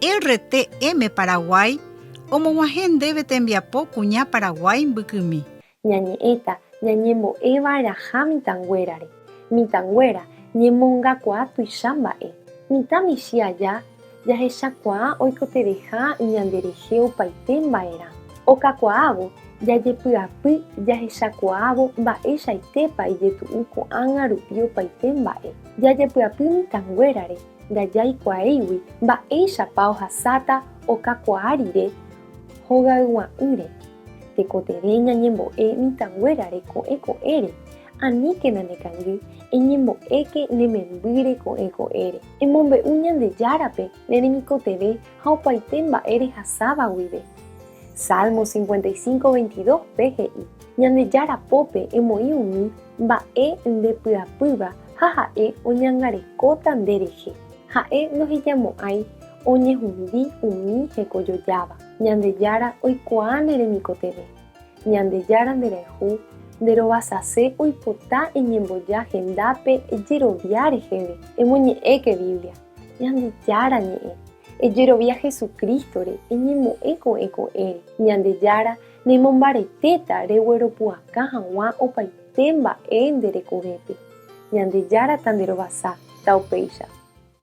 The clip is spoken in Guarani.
RTM Paraguay omog̃uahẽ ndéve tembiapo kuña Paraguái mbykymi. Ñañe'ẽta ñañembo'eva'erãha mitãnguérare. Mitãnguéra ñemongakuaa tuicha mba'e. Mitã michĩ aja jahechakuaa oikotevẽha ñanderehe opaite mba'erã. Okakuaávo jajepy'apy jahechakuaávo mba'eichaitépa ijetu'u ko'ág̃a rupi opaite mba'e. Jajepy'apy mitãnguérare ndajaikuaáigui mba'éichapa ohasáta okakuaa rire hogaygua'ỹre. Tekotevẽ ñañembo'e mitãnguérare ko'ẽ ko'ẽre, aníkena nekangy, eñembo'éke ne membýre ko'ẽ ko'ẽre. Emombe'u Ñandejárape ne remikotevẽ ha opaite mba'e rehasáva guive. Salmo 55, 22 pe he'i, Ñandejára pópe emoĩ umi mba'e ndepy'apýva ha ha'e oñangarekóta nde rehe. Ha'e ndohejamo'ãi oñehundi umi hekojojáva. Ñandejára oikuaa ne remikotevẽ. Ñandejára nderayhu, nde rovasase oipota eñemboja hendápe ejerovia reheve. Emoñe'ẽke Biblia, Ñandejára ñe'ẽ. Ejerovia Jesucristo-re, eñemo'ẽ ko'ẽ ko'ẽre. Ñandejára nemombaretéta regueropu'aka hag̃ua opaite mba'e nde rekovépe. Ñandejára tanderovasa, taupéicha.